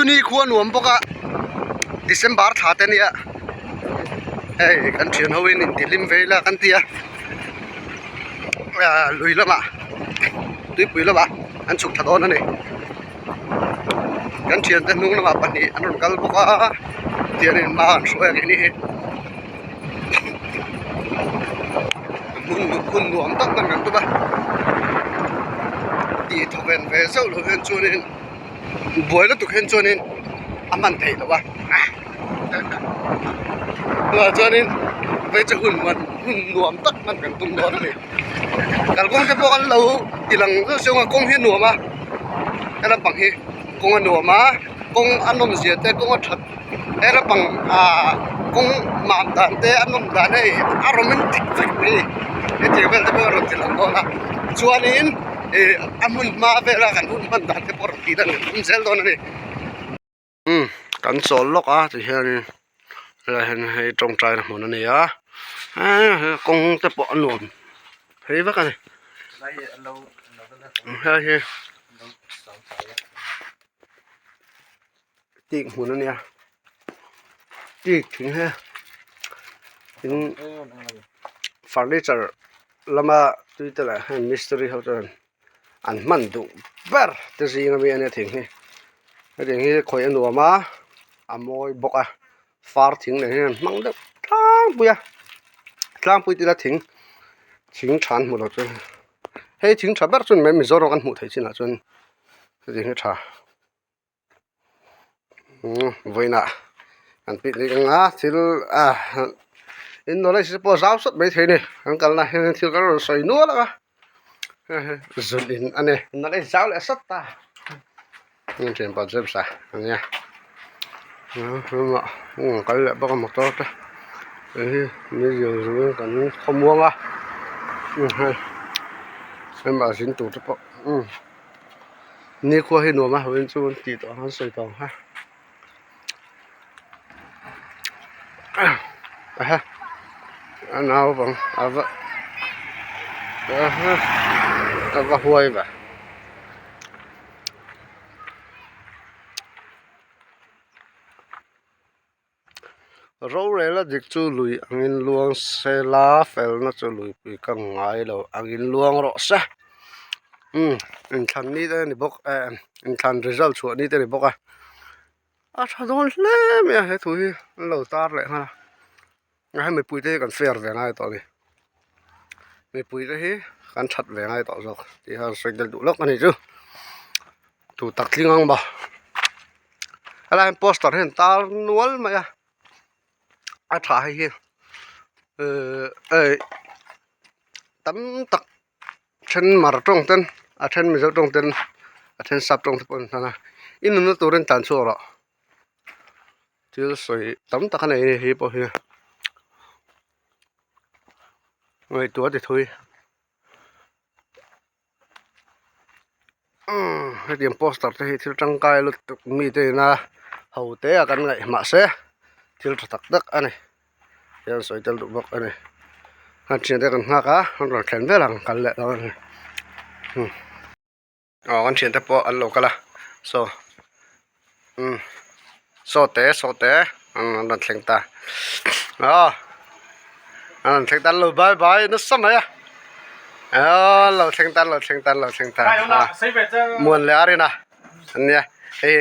ni khua nuam bawk a December thla te nia hei kan thian ho in intihlim ve ila kan ti a ah lui lamah tuipui lamah an chhuk thla dawn a ni kan thiante hnung lamah pahnih an rawn kal bawk a tiangin hma an hruai a nih hi. Hmun hun nuam tak tak kan tum a tih thawven ve zeuh loh hian chuanin buai lutuk hian chuanin a hman theih loh a tunah chuanin vei chu hun hun nuam tak hman kan tum dawn a ni kalkawng te pawh kan lo ti lang zeuh zeuh a kawng hi a nuam a he lampang hi kawng a nuam a kawng a nawm zia te kawng a that. He lampang ah kawng mam dan te a nawm dan hei a romantic vek mai hetiang vel te pawh a rawn ti lang dawn a chuanin ih a hmun hma vela kan hun hman dan te pawh a rawn tih dan kan tum zel dawn a ni. Umm kan chawl lawk a ti hianin helaiah hian hei tawngtaina hmun a ni a eee kawng te pawh a nuam phei vek a ni helai hi. Tik hmun a nia tik thing hi tin furniture lama tui te leh heng mistiri ho chuan an hman duh ber te zing ami a nia thing hi hetiang hi khawih a nuam a a mawi bawk a far thing leh hian an hmang deuh tlangpui a tlangpui tila thing thing tha an hmuh loh chuan hei thing tha ber chu ni mai Mizoram kan hmuh theih chinah chuan hetiang hi a tha. Vawiinah an picnic ang a thil ah in knowledge te pawh a zau sawt maithei a ni an kalna hian thil kan rawn sawi nual ang a zun in a ni knowledge zau leh sawt ta heng thianpa James-a a nia kal leh bawk a motor te hei hi ni zir zuiin kan khawmuang a hei hema zin tur te pawh. Nikhua hi nuam a hawin chu an tih tawh ang an sawi tawh ang kha aha a naupang a va aha a va huai ve. Rorel a dik chu lui angin luang se la felna chu luipui ka ngai lo angin luang rawh se umm inthlan ni te a ni bawk eh inthlan result chhuah ni te a ni bawk a a tha dawn hle mai a he thu hi an lo tar leh nghal a hei mipui te hi kan fair ve ngai tawh a ni mipui te hi kan that ve ngai tawh zawk tih kha an sawi tel duh lawk a ni chu. Tu tak tling ang maw helai hian poster hi an tar nual mai a a tha hei hi ehh hei tam tak then mar tawng ten a then mizo tawng ten a then sap tawng te pawh an hman a i nunna turin tlan chhuak rawh thil sawi tam tak a nei a ni hei pawh hi ngaihtuah a ti thui. Hetiang poster te hi thil tangkai lutuk mite ina ho te a kan ngaih mahse thil tha tak tak a ni hian sawi tel duh bawk a ni a thiante kan nghak a an rawn thlen vel ang kal leh dawn a ni aw kan thiante pawh an lo kal a saw umm saw te saw te an rawn thleng ta aw an rawn thleng ta an lo bye bye nasa mai a aw an lo thleng ta an lo thleng ta an lo thleng ta muan leh a rin a ania hei.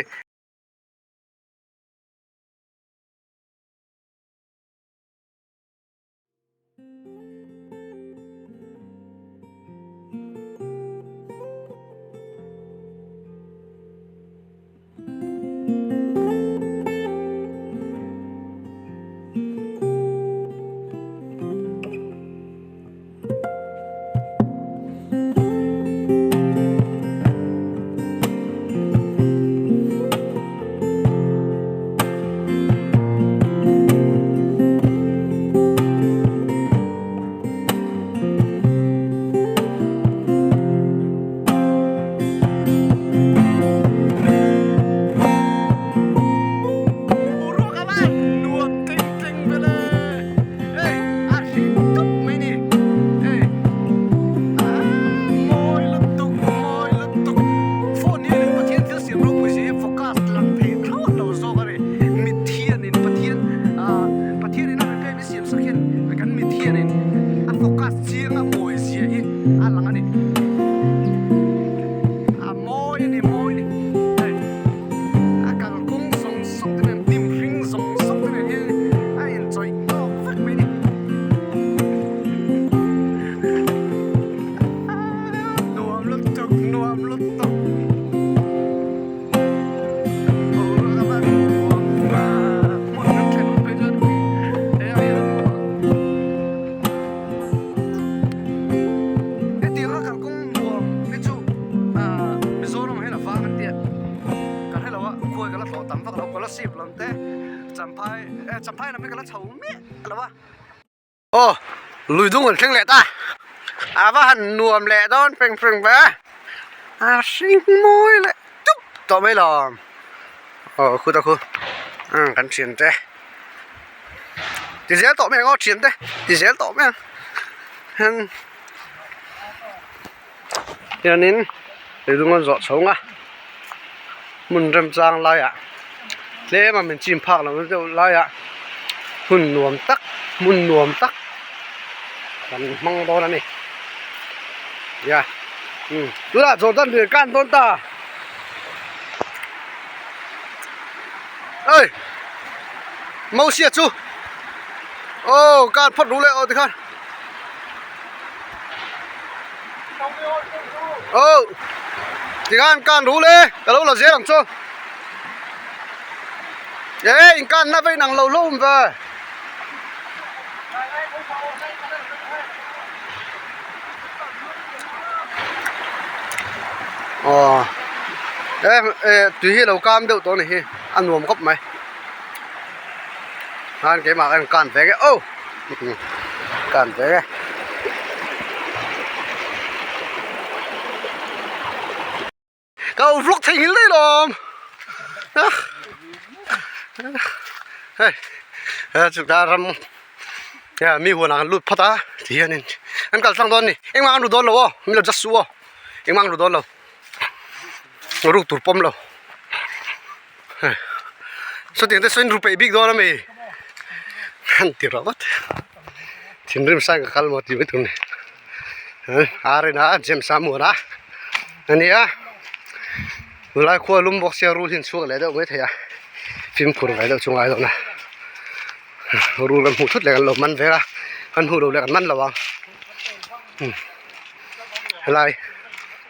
Champhai lam hi ka la chho miah lo a. Aw lui dung an thleng leh ta a va han nuam leh dawn feng feng ve a hring mawi leh tup tawh mai lawm aw khu ta khu umm kan thian te ti zel tawh mai ang aw thian te ti zel tawh mai ang hian hianin lui dung an zawh chhawng a hmun remchang laiah tlem a min chim phak loh deuh laiah hun nuam tak hmun nuam tak kan hmang dawn a ni nia umm tunah Jordan lui kan dawn ta oi Mosia chu aw kan phawt ru leh aw tikhan. Aw tikhan kan ru le ka lo la zel ang chu e in kan na vein ang lo hlawm ve aw e e tui hi lo kam deuh tawh a ni hi a nuam khawp mai khan keimah khan kan ve nge aw. Kan ve e. Ka lo vlog thei nghil daih lawm. Hei he chutah ram mi huanah kan lut phawt a ti hianin an kal tlang dawn a ni engmah an ru dawn lo aw min lo just suh aw engmah an ru dawn lo ruk tur pawm lo. Sawtiang te sawn ru peih bik dawn a mi han ti rawh vat thinrim sai ka kal maw tih mai tur a ni ar in a James a muan a ania tunlai khua lum bawk sia rul hi an chhuak leh deuh maithei a fimkhur ve deuh chu ngai dawn a rul kan hmuh thut leh kan lo man vel a kan hmuh loh leh kan man lo ang helai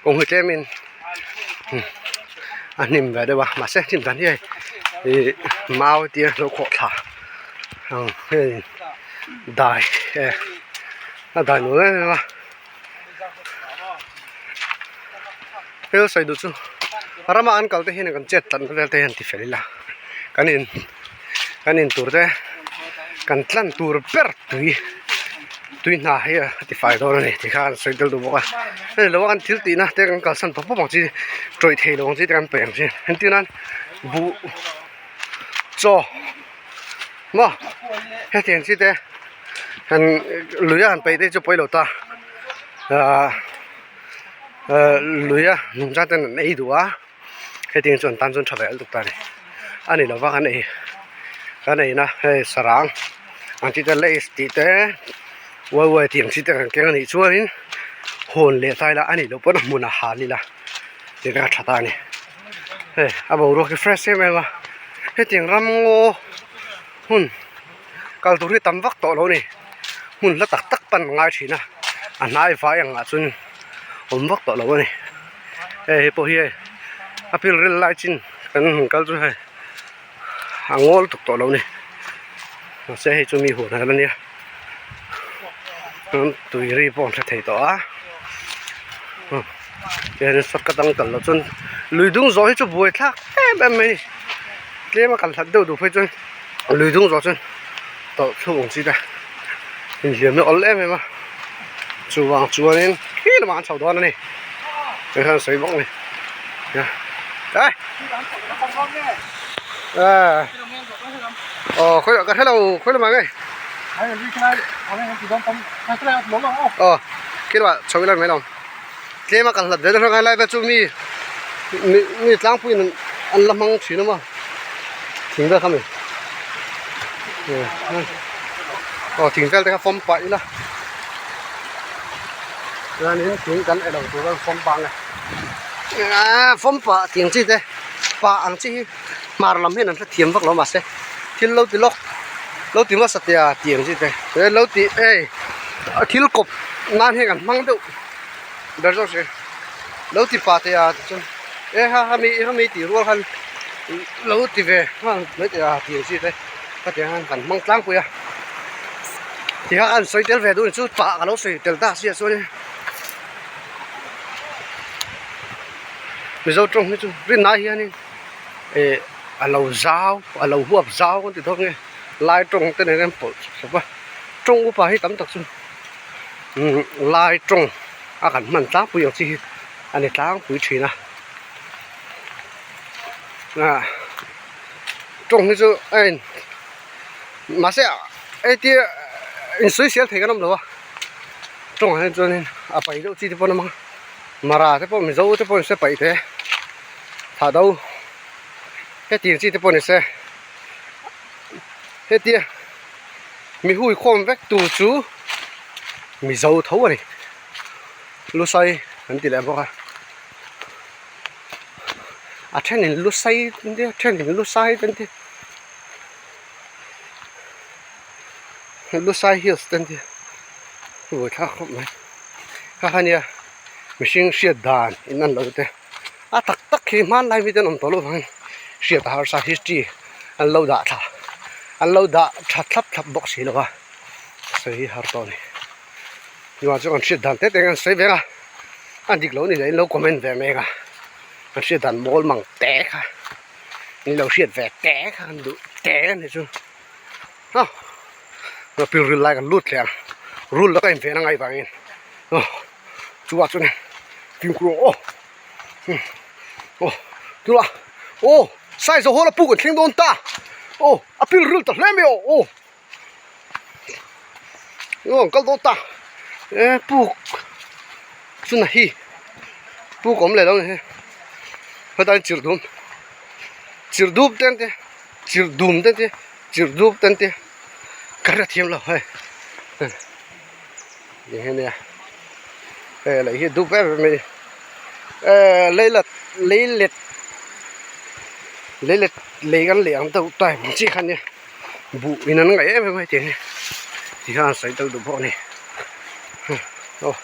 kawng hi tlem in. A hnim ve deuh a mahse hnim dan hi hei ihh mau te a lo khawh thla ang hei dai e a dai nuam em em a thil sawi duh chu rama an kal te hian kan chet tlatna vel te hian ti fel ila kan in kan in tur te kan tlan tur ber tui. Tui hna hi a ti fai dawn a ni tih kha an sawi tel duh bawk a hei lo a kan thil tihna te kan kalsan pawp pawp ang chi tawih thei lo ang chi te kan peih ang chi entir nan buh chaw maw hetiang chi te han lui a han peih te chu pawi lo ta ahh ahh lui a nungcha ten an ei duh a hetiang chu an tan chuan tha ve lutuk ta a ni a ni lova kan ei kan ei na hei sarang ang chi te lace tih te uai uai tih ang chi te kan keng a nih chuanin hawn leh ta ila a nih loh pawn a hmunah hal ila tih kha a tha ta a ni hei a boruak hi fresh em em a hetiang ram ngaw hmun kal tur hi tam vak tawh lo a ni hmun hla tak tak pan a ngai thin a a hnai vai ang ah chuan awm vak tawh lo a ni. Hei hei pawh hi hei a phil ril lai chin kan han kal chu hei a ngawl tuk tawh lo a ni mahse hei chu mi huan a la nia chuan tui ri pawh an hre thei tawh a tihian shortcut ang kal loh chuan lui dung zawh hi chu buai thlak em em mai a ni tlem a kal hlat deuh duh phei chuan lui dung zawh chuan tawlh thluk ang chi te inhliam hi a awl em em a chuvang chuanin khi lamah an chho dawn a ni hei hian sawi bawk a ni e aw khawi ka hrelo khawi lamah nge aw khi lamah chho ila ni mai lo tlem a kal hlat ve deuh hlek a helai vel chu mi mi tlangpuiin an la hmang thin a maw thing vel kha mi aw thing vel te kha fawm pah ila chuanin thing kan elo tur a fawm pah ang e aaa fawm pah tih ang chi te pah ang chi hi hmar lam hian an hrethiam vak lo mahse thil lo ti lawk lo ti hmasa tia tih ang chi te lo ti ei thil kawp nan hian kan hmang deuh. Ber zawk si lo ti pa teh a tichuan e ha hemi hemi tih rual khan lo ti ve nghal mai teh a tih ang chi te khatiang khan kan hmang tlangpui a ti kha an sawi tel ve duh a ni chu pah ka lo sawi tel ta si ah chuan Mizo tawng hi chu rinna hianin eh a lo zau a lo huap zau kan ti dawn nge. Lai tawng te nen a inpawlh chawp chawp a, tawng upa hi tam tak chu umm lai tawng a kan hman tlangpui ang chi hi a ni tlangpui thin a, ah tawng hi chu a in mahse hetia insawisel thei kan awm lo a, tawngah hian chuanin a pai deuh chi te pawh an awm a, mara te pawh mizo te pawh an hre paih te thah do hetiang chi te pawh ni se. Hetia mi hui khawm vek tur chu mizo tho a ni lusai an ti leh bawk a a thenin lusai an tia a thenin lusai te an tia lusai hills te an tia buaithlak khawp mai kha kha nia mihring hriat dan in an lo te. A tak tak hi hmanlai mite an awm tawh loh vangin hriat a harsa history an lo dah thla an lo dah tha thlap thlap bawk si lo a sawi hi har tawh a ni chuvang chuan kan hriat dan te te an sawi veng a a dik lo ni leh in lo comment ve mek a kan hriat dan mawl mang te kha in lo hriat ve te kha kan duh te a ni chu aw pilril lai kan lut leh ang rul laka inven a ngaih vangin aw. Chuvah chuan fimkhur ang aw aw tunah aw size a hawl a puk an thleng dawn ta aw a pil ril ta hle mai aw aw aw an kal dawn ta e puk chuna hi puk awm leh lo ni hetlai chirh dum chirh dup te an tia chirh dum te an tia chirh dup te an tia ka hrethiam lo hei. Ni hi ania hei lei hi dup em em mai ehh lei let lei let lei let lei kan leh ang deuh time ang chi kha ania buh in an ngaih em em mai tih hi ti hian an sawi tel duh bawk a ni aw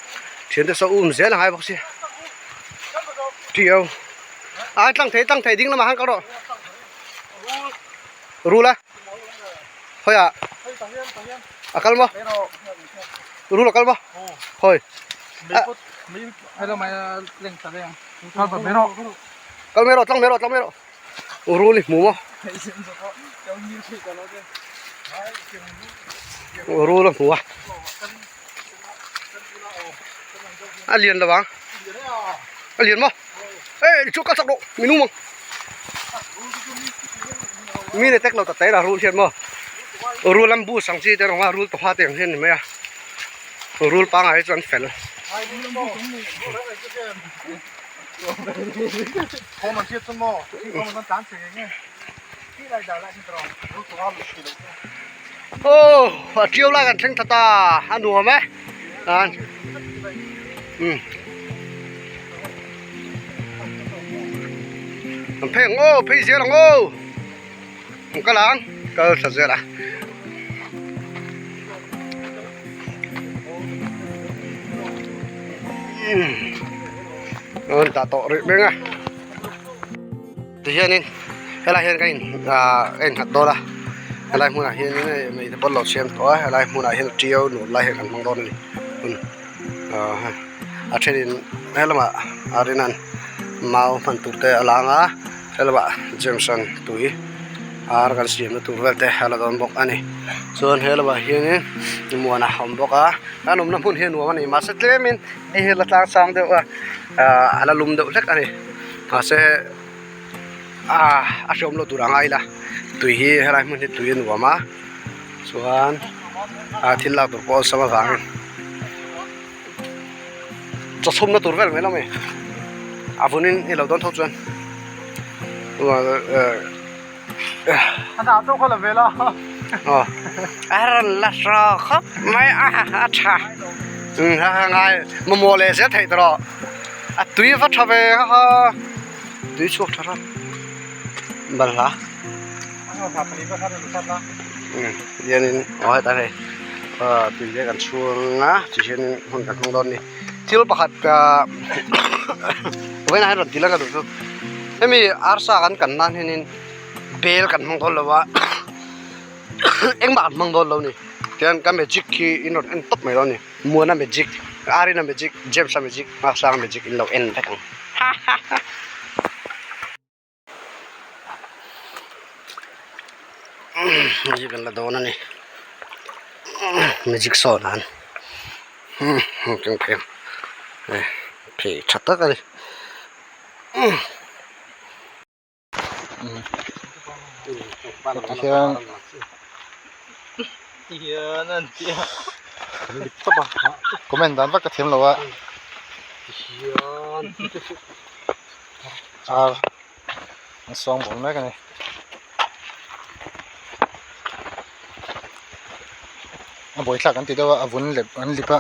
thiante saw um zel a ngai bawk sia ṭiau a tlang thei tlang thei ding lamah khan kal rawh rul a. Khawiah a kal maw? Rul a kal maw? Khawi? Kal mai rawh, tlang mai rawh, tlang mai rawh. Rul i hmu maw? Rul a hmu a. A lian lo ang. A lian maw? Ê chu ka chak rawh, min um ang. Mi ne tek lo ta te la rul hian maw rul an bus ang chi te rawng a rul tawha te ang hian ni mai a rul pangai hi chu an fel. Aw a tiau lai kan thleng ta ta a nuam e an umm an phei ang aw phei zel ang aw an kal ang kal thla zel a. Umm an dah tawh rih reng a. Tihianin helai hian ka in ahh ka innghat dawn a helai hmunah hianin hei mei te pawh an lo siam tawh a helai hmunah hian tiau nuam lai hi kan hmang dawn a ni ahh a thenin helamah a rinan mau hman tur te a lang a helamah James-an tui ar kan siamna tur vel te a la dawn bawk a ni chuan helamah hianin muana a awm bawk a an awmna hmun hi a nuam a ni mahse tlemin hei hi la tlang sang deuh a ahh a la lum deuh hlek a ni. Mahse ah a hreawm loh tur ang a ila tui hi helai hmun hi tui a nuam a chuan ah thil lak tur pawh awlsam avangin chaw chhumna tur vel mai lo mai a vunin i lo dawn tho chuan a rawn la hraw khawp mai a a tha ha ha ngai mamawh leh zel theih tawh a tui va tha ve ha ha tui chhuak tha ram balhla hianin aw hetah hei tui te kan chhung a ti hianin hmun kan hmang dawn a ni thil pakhat vawiinah hian rawn ti lang ka duh chu hemi arsa kan kan nan hianin bel kan hmang dawn lo a engmah kan hmang dawn lo a ni tichuan ka magic hi in rawn en tawp mai dawn a ni Muana magic Arina magic James-a magic Nghakchanga magic in lo en vek ang ha ha ha. Magic an la dawn a ni magic show nan hei phei tha tak a ni. Tihian comment dan vak ka thiam lo a ar an sawng bawk mek a ni. A buaithlak an ti deuh a a vun lep an lip a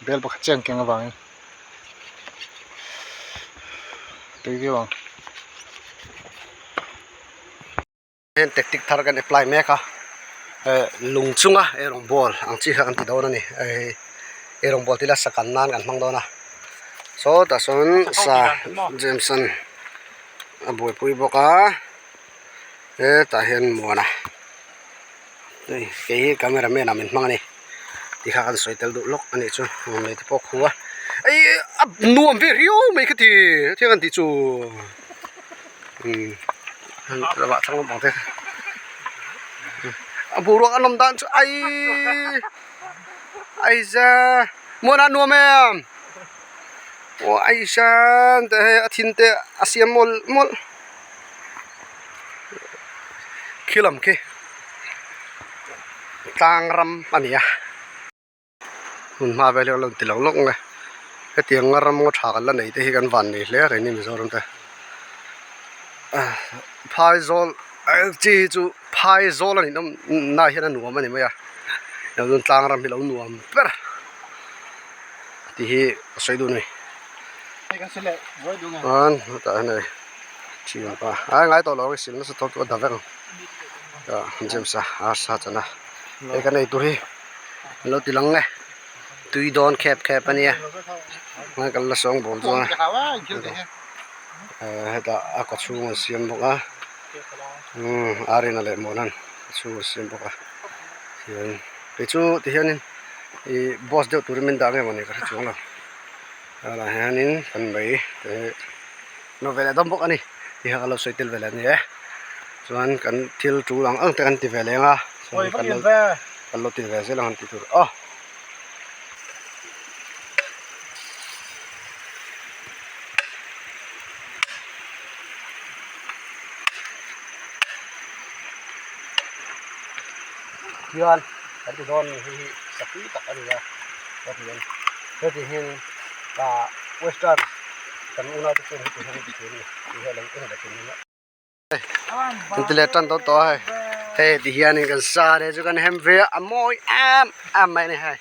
bel pakhat chiah an keng avangin. Tui viau ang. Heng tactic thar kan apply mek a eh lung chunga eirawng bawl ang chi kha kan ti dawn a ni hei eirawng bawl tila sa kan nan kan hmang dawn a saw tah sawn sa Jameson a buaipui bawk a hetah hian muana hei kei hi camera man ah min hmang a ni tikha kan sawi tel duh lawk a nih chu nuam te pawh a khu a ei a nuam ve riau mai ka ti hetiang an tih chu umm lamah thlang lampang te a boruak a nawm dan chu aiii aiza muana nuam em aw aisa te hei a thin te a siam mawlh mawlh. Khi lam khi tlang ram a ni a hmun hma vel hi an lo ti lo lawk nge hetiang ram ngaw tha kan la nei te hi kan van nei hle reng a ni Mizoram te phaizawl chi hi chu phaizawl a nih nawm na hian a nuam a ni mai a tlang ram hi lo nuam ber tih hi ka sawi duh a ni. Chuan hetah hian hei thian pa ai ngai tawh lo ang i sil nasa tawp chu a da vek ang James a arsa chana hei kan ei tur hi an lo ti lang e tui dawn khep khep a nia hmai kan la sawng bawl dawn a hetah a kaw chhung an siam bawk a umm arina leh muan an chhung an siam bawk a tihian kei chu tihianin ih boss deuh turin min dah nge mawni ka hre chuang lo. Tunah hianin kan mei te hi nawh ve leh dawn bawk a ni tih kha ka lo sawi tel ve leh a ni e chuan kan thil tul ang ang te kan ti ve leng a chuan kan lo kan lo ti ve zel ang an tih tur aw. Hian kan ti dawn hei hi sakhi tak a ni a heti hian ah western kan unau te chuan heti hian an ti thin a ni tih hi a lo en ve thin a ni an ti leh tan tawh tawh a hei hei ti hianin kan sa te chu kan hem ve a a mawi em em mai a ni hei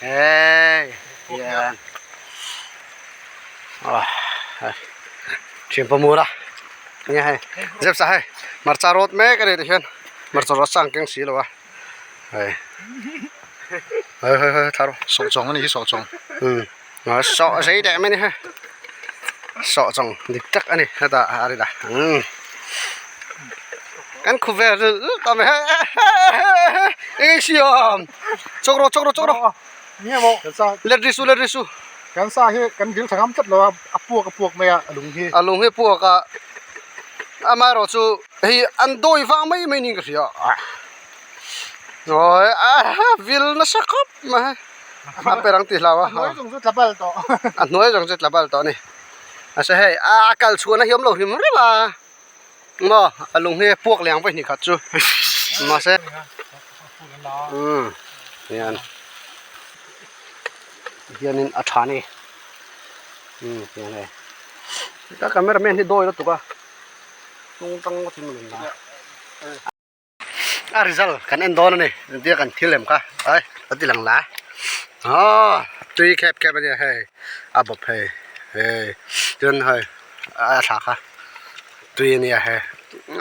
hei hian ah hei thian pamur a enge hei zep sa hei hmarcha rawt mek a ni ti hian hmarcha rawt sang keng si lo a hei hei hei hei thla rawh sawhchawng a ni hi sawhchawng umm sawh zei teh mai a ni hei sawhchawng dik tak a ni hetah a ri la umm kan khup vel ta mai hei hei eng siam chawk rawh chawk rawh chawk rawh let ri su let ri su Kan sa hi kan vil tha ngam tlat lo a, a puak a puak mai a, a lung hi. A lung hi puak a, amaherawh chu hei an dawi vang mai mai niin ka hria a, awi a vil nasa khawp mai a per ang tih hlau a, a hnuai zawng chu tla bal tawh, a hnuai zawng chu tla bal tawh a ni, mahse hei a kal chhuahna hi a awm lo hrim hrim a, maw a lung hi a puak leh ang vawihnih khat chu mahse umm hian. Hianin a tha ni umm tiang hei ka camera man hi dawi lutuk a hnung tang ngawt in rawn la a result kan en dawn a ni engtia kan thil em kha ai a ti lang la aw tui khep khep a nia hei a bawp hei hei chuan hei a thla kha tui a nia hei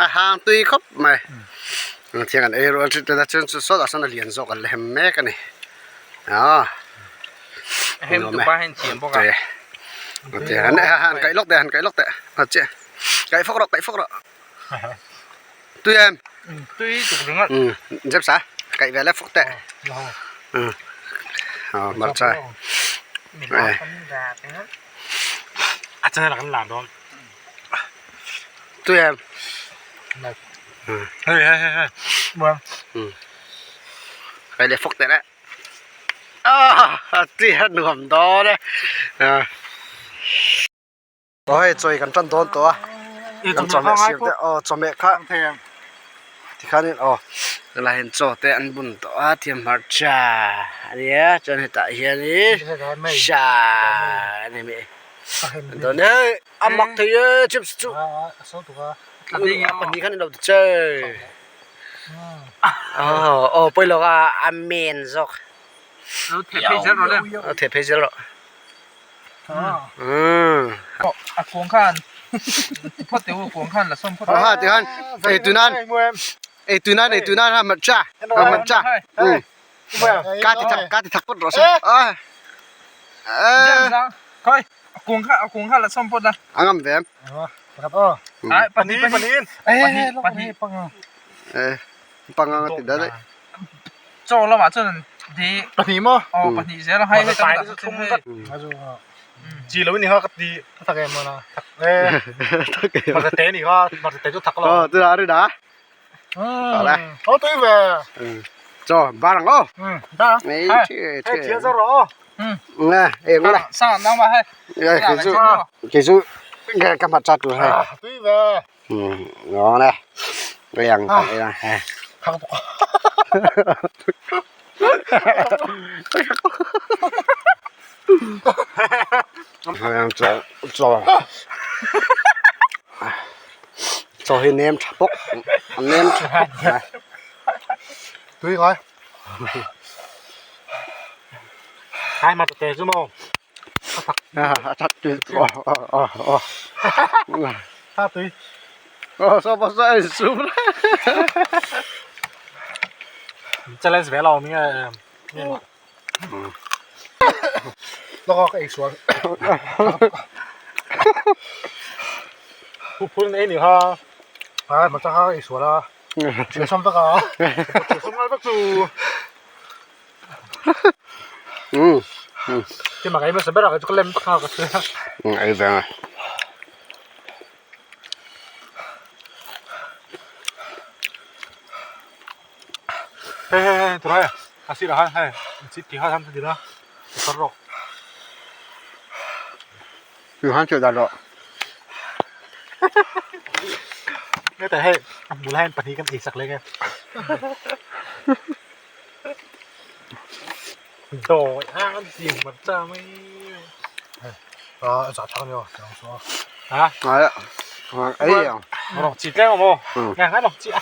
a hang tui khawp mai thiang an ei rual chuan sawtah sawn a lian zawk an la hem mek a ni. Ah. Hem tu pa hen thiam bawk a. Te han han kai lok te han kai lok te. A che. Kai phok ro kai phok ro. Tui em. Tui tuk ringat. Ừ, dép sa. Kai ve le phok te. Ừ. Ờ, mar chai. A chana kan lam don. Tui em. Hei hei hei hei. Muang. Kai le fawk teh le. Ah ti a nuam dawn e. Aw hei chawi kan tan dawn tawh a. Kan chawhmeh siam te aw chawhmeh kha tikhanin aw helai hian chaw te an bun tawh a thiam hmarcha ania chuan hetah hianin sha a ni mai dawn e a mak thei e chips chu pahnih khan in lo ti che aw aw pawilo a a men zawk a theh phei zel rawh. A kung khan phawt teh u kung khan la sawm phawt ha ti khan ei tu nan ei tu nan ei tu nan ha matcha ha matcha ka ti thak ka ti thak phawt rawh se a khoi kung kha kung kha la sawm phawt la a ngam ve em ai pahnih pahnih pahnih pahnih eh panga ti da dai Chaw lamah chuan an di Pahnih maw? Aw pahnih zel a hai hei tam tak thum vat. Chi lo ni kha ka ti ka thak em mana thak e. Mar te ni kha mar te chu thak lo. Aw tu ri da. Ala. Aw tui ve. Chaw barang aw. Da. Ei chi chi. Chi zo ro. Nè, em này. Sao nang mà hay. Cái chú cái chú cái mặt chặt rồi hay. Tui ve. Ngon đây. Bây giờ đây là. Chaw chaw chaw hi nem tha bawk a nem tha bawk mai tui ngai hai mặt tè chu maw a that tui aw aw aw tha tui aw saw pawh saw a insum challenge ve lo mi nge Lawk ka ei sual. Phun ei ni kha. Ai mà chắc ei sual a. Chịu xong tất à. Chịu xong ngay bắt chu. Cái mà cái mà sẽ biết là cái lem khao cái Ei ve ang. Hei hei hei tawh hei a sirah khan hei chi ti kha tham thil a kar rawh. Ti khan cheh dan rawh. Heta hei a hmu lai hian pahnih kan ei sak leh nge. Dawi a an ti hmat cha mai. A za thak ni aw chang chu a. Ha? Ai ang. Rawh chi tlem awm aw. Ngai ngai rawh chi a.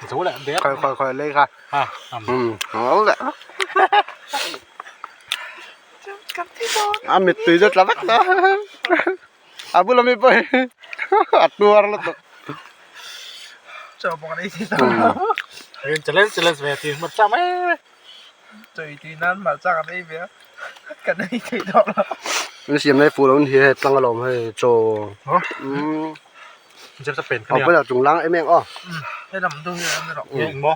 Zo leh der. Khoi khoi khoi lei kha. Ha. Ho leh. A mittui chu tla vek ta. A bula mi pawh hi a tuar lutuk. Chaw bawk an ei thei ta. Challenge challenge ve ti hmat cha mai. Chawi tui nan mah chak an ei ve a kan ei thei tawh lo. An siam lai fuh lo an hi hei tlang alawm hei chaw. Umm Aw pawh chung lang em em aw. Hei lam tu hi an ni rawh. Eng maw.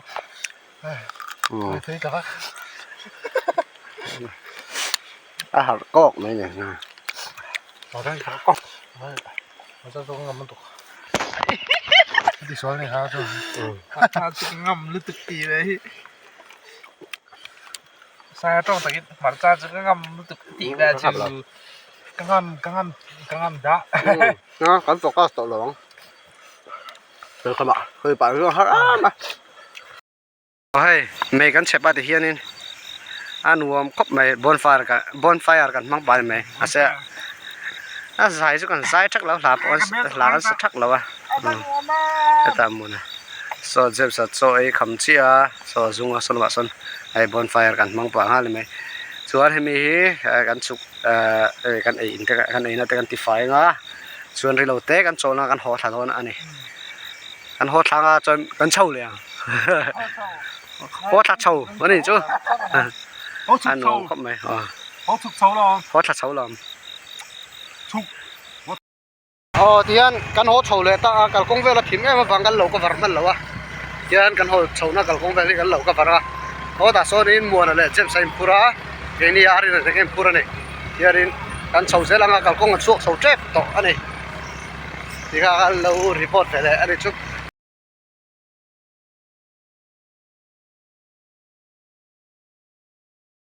A harh kawk mai ni. Ngam lutuk tih ve hi sai tawng takin hmarcha chu ka ngam lutuk tih ve chu ka ngam ka ngam ka ngam dah kan focus tawh lo ang hei pah hi a har em a. Hei mei kan chhep a ti hianin a nuam khawp mai bonfire kan bonfire kan hmang pah a ni mai mahse a zai chu kan zai thak lo hla pawh hla kan sa thak lo a hetah hmun a saw James a chaw ei kham chiah a saw a zung a saw lamah sawn hei bonfire kan hmang pah nghal a ni mai chuan hemi hi kan chhuk ehh kan ei in te kan ei na te kan tifai ang a chuan rilo te kan chawlh na kan haw thla dawn a ni. Kan haw thlang a chuan kan chho leh ang haw thla chho a nih chu a nuam khawp mai haw thla chho lo aw tihian kan haw chho leh ta a kalkawng vel a thim em avang kan lo cover hman lo a tihian kan haw chho na kalkawng vel hi kan lo cover a. Aw tah sawnin Muana leh James a inphur a, keini a Arina te ka inphur a ni. Hianin kan chho zel anga kalkawng a chhuak chho tep tawh a ni. Tikha khan lo report ve leh a ni chu.